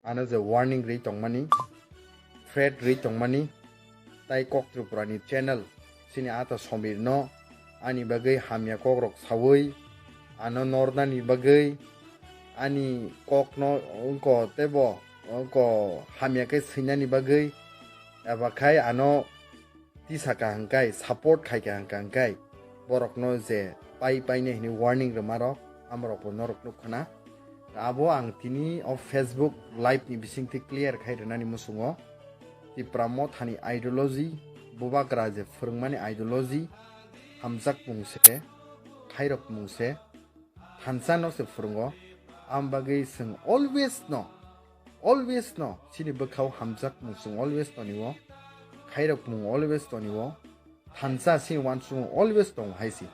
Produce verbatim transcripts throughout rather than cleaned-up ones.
ano je warning rwi tongmani, threat rwi tongmani, tai Kok Tripura ni channel chini ata Somir no ani bagwi hamya kok rok sawi, ano nornani bagwi, ani kok no wngko teibo wngko hamya khe swinani bagwi, eba khai ano tisa ka hwnkhe, support khai ka hwnkhe, borokno je pai painai hwnwi warning rwma rok, amorokbo norok nuk khna. Abo ang tini o Facebook live ni bisingtwi clear khai rwnani muchungo. Tipra mothani ideology, bubagra je phwrwngmani ideology, hamjakmung se, khairokmung se, thansa no se phwrwngo. Am bagwi chwng always no, always no chini bwkhao hamjakmung chwng always toniwo, khairokmung always toniwo, thansa chini uansukmung always tongo hai se.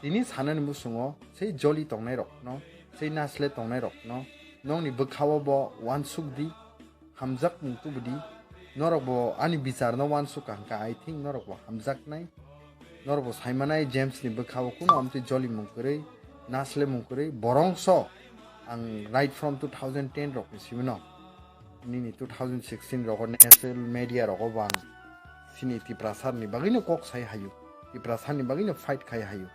Tini sanani muchungo sei joli tongnai rokno, sei nasle tongnai rokno, nokni bwkhao bo uansuk di, hamjakmung tubu di. Norok bo ani bichar no uansuk ka hwnkha, I think norok bo hamjaknai. Norok bo saimanai James ni bwkhao kuno amtwi jolimung kwrwi, naslemung kwrwi, borongso ang right from two thousand ten rok ni simi no. Nini two thousand sixteen rogo national media rogo bo ang chini Tiprasa ni bagwino kok sai hayu, Tiprasa ni bagwino fight khai hayu.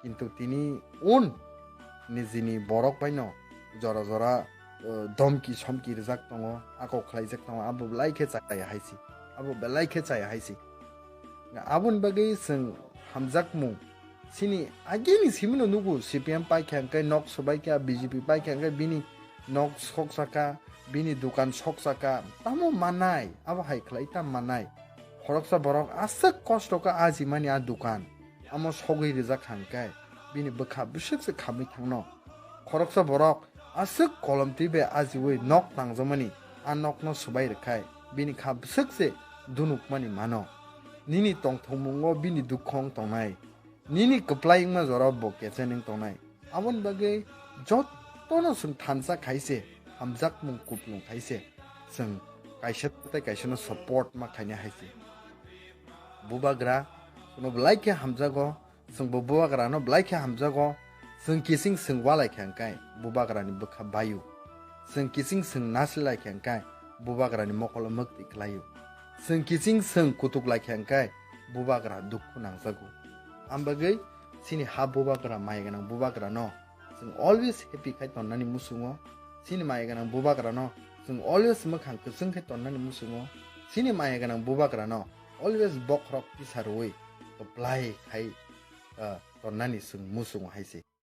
Kintu tini un nijini borok baino jora jora, eh, domki somki rijak tongo, ako khlaijak tongo, abo belai khe chaya hai se, abo belai khe chaya hai se. Aboni bagwi chwng hamjakmung chini agini simino nugo, C P M paikha hwnkhe nok swbaikha, B J P paikha hwnkhe bini nok soksaka, bini dukan soksaka, tamo manai, abo hai khlai tam manai. Khoroksa borok aswk kosto khe ajimani a dukan, amo sogwi rijak hwnkhe bini bwkha bwswk se khamwi thangno. Khoroksa borok aswk kolom twi bai ajiwi nok tangjakmani, a nokno swbai rwkhai bini kha bwswk se dunukmani mano. Nini tongthokmungo bini dukhu wng tongnai, nini kwplai wngma jorao bo kechenwi wng tongnai. Aboni bagwi jotono chwng thansa khai se, hamjakmung kuplung khai se, chwng kaisa tei kaisano support ma khainai hai se. Bubagra chwngno belai khe hamjago, chwngbo bubagrano belai khe hamjago. Chwng kiching chwng walai kha hwnkhe bubagrani bwkha baio. Chwng kiching chwng nasilai kha hwnkhe bubagrani mokolo mwktwi khlaio. Chwng kiching chwng kutuk lai kha hwnkhe bubagra dukhu nangjago. Am bagwi chini ha bubagra, maya gwnang bubagrano chwng always happy khai tonnani muchungo. Chini maya gwnang bubagrano chwng always mwkhang kwchwng khai tonnani muchungo. Chini maya gwnang bubagrano always bokhorok tisa rwui kwplai khai, ah, tonnani chwng muchungo hai se.